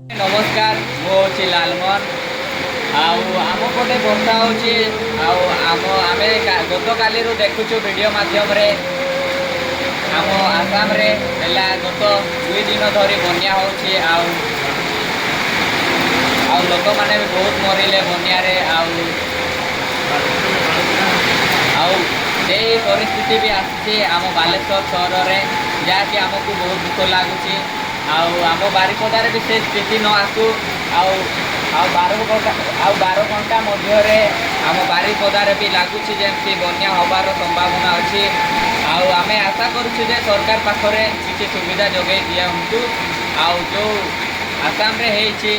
ନମସ୍କାର, ମୁଁ ହେଉଛି ଲାଲମୋହନ। ଆଉ ଆମ ପଟେ ବର୍ଷା ହେଉଛି। ଆଉ ଆମେ ଗତକାଲିରୁ ଦେଖୁଛୁ ଭିଡ଼ିଓ ମାଧ୍ୟମରେ, ଆମ ଆସାମରେ ହେଲା ଗତ 2 ଦିନ ଧରି ବନ୍ୟା ହେଉଛି। ଆଉ ଆଉ ଲୋକମାନେ ବି ବହୁତ ମରିଲେ ବନ୍ୟାରେ। ଆଉ ଆଉ ସେଇ ପରିସ୍ଥିତି ବି ଆସିଛି ଆମ ବାଲେଶ୍ୱର ସହରରେ, ଯାହାକି ଆମକୁ ବହୁତ ଦୁଃଖ ଲାଗୁଛି। ଆଉ ଆମ ବାରିପଦାରେ ବି ସେ ସ୍ଥିତି ନ ଆସୁ। ଆଉ ଆଉ 12 ଘଣ୍ଟା, ଆଉ 12 ଘଣ୍ଟା ମଧ୍ୟରେ ଆମ ବାରିପଦାରେ ବି ଲାଗୁଛି ଯେମିତି ବନ୍ୟା ହେବାର ସମ୍ଭାବନା ଅଛି। ଆଉ ଆମେ ଆଶା କରୁଛୁ ଯେ ସରକାର ପାଖରେ କିଛି ସୁବିଧା ଯୋଗାଇ ଦିଅନ୍ତୁ। ଆଉ ଯେଉଁ ଆସାମରେ ହେଇଛି,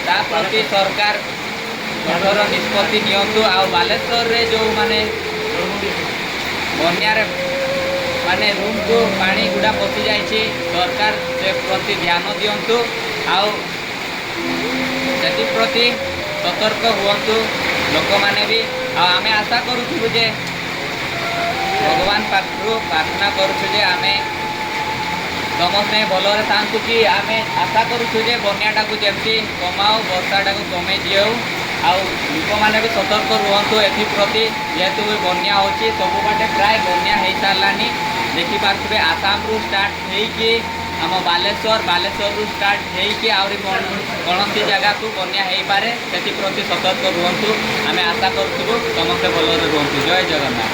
ତା ପ୍ରତି ସରକାର କଠୋର ନିଷ୍ପତ୍ତି ନିଅନ୍ତୁ। ଆଉ ବାଲେଶ୍ୱରରେ ଯେଉଁମାନେ ବନ୍ୟାରେ ମାନେ ରୁମ୍କୁ ପାଣି ଗୁଡ଼ା ପଶିଯାଇଛି, ସରକାର ସେ ପ୍ରତି ଧ୍ୟାନ ଦିଅନ୍ତୁ ଆଉ ସେଥିପ୍ରତି ସତର୍କ ହୁଅନ୍ତୁ ଲୋକମାନେ ବି। ଆଉ ଆମେ ଆଶା କରୁଥିବୁ ଯେ ଭଗବାନ ପାଖରୁ ପ୍ରାର୍ଥନା କରୁଛୁ ଯେ ଆମେ ସମସ୍ତେ ଭଲରେ ଥାଆନ୍ତୁ କି ଆମେ ଆଶା କରୁଛୁ ଯେ ବନ୍ୟାଟାକୁ ଯେମିତି କମାଉ, ବର୍ଷାଟାକୁ କମେଇ ଦିଅଉ। ଆଉ ଲୋକମାନେ ବି ସତର୍କ ରୁହନ୍ତୁ ଏଥିପ୍ରତି। ଯେହେତୁ ବି ବନ୍ୟା ହେଉଛି, ସବୁ ବାଟେ ପ୍ରାୟ ବନ୍ୟା ହେଇସାରିଲାନି। ଦେଖିପାରୁଥିବେ, ଆସାମରୁ ଷ୍ଟାର୍ଟ ହେଇକି ଆମ ବାଲେଶ୍ୱର, ବାଲେଶ୍ୱରରୁ ଷ୍ଟାର୍ଟ ହେଇକି ଆହୁରି କୌଣସି ଜାଗାକୁ ବନ୍ୟା ହେଇପାରେ। ସେଥିପ୍ରତି ସତର୍କ ରୁହନ୍ତୁ। ଆମେ ଆଶା କରୁଥିବୁ ସମସ୍ତେ ଭଲରେ ରୁହନ୍ତୁ। ଜୟ ଜଗନ୍ନାଥ।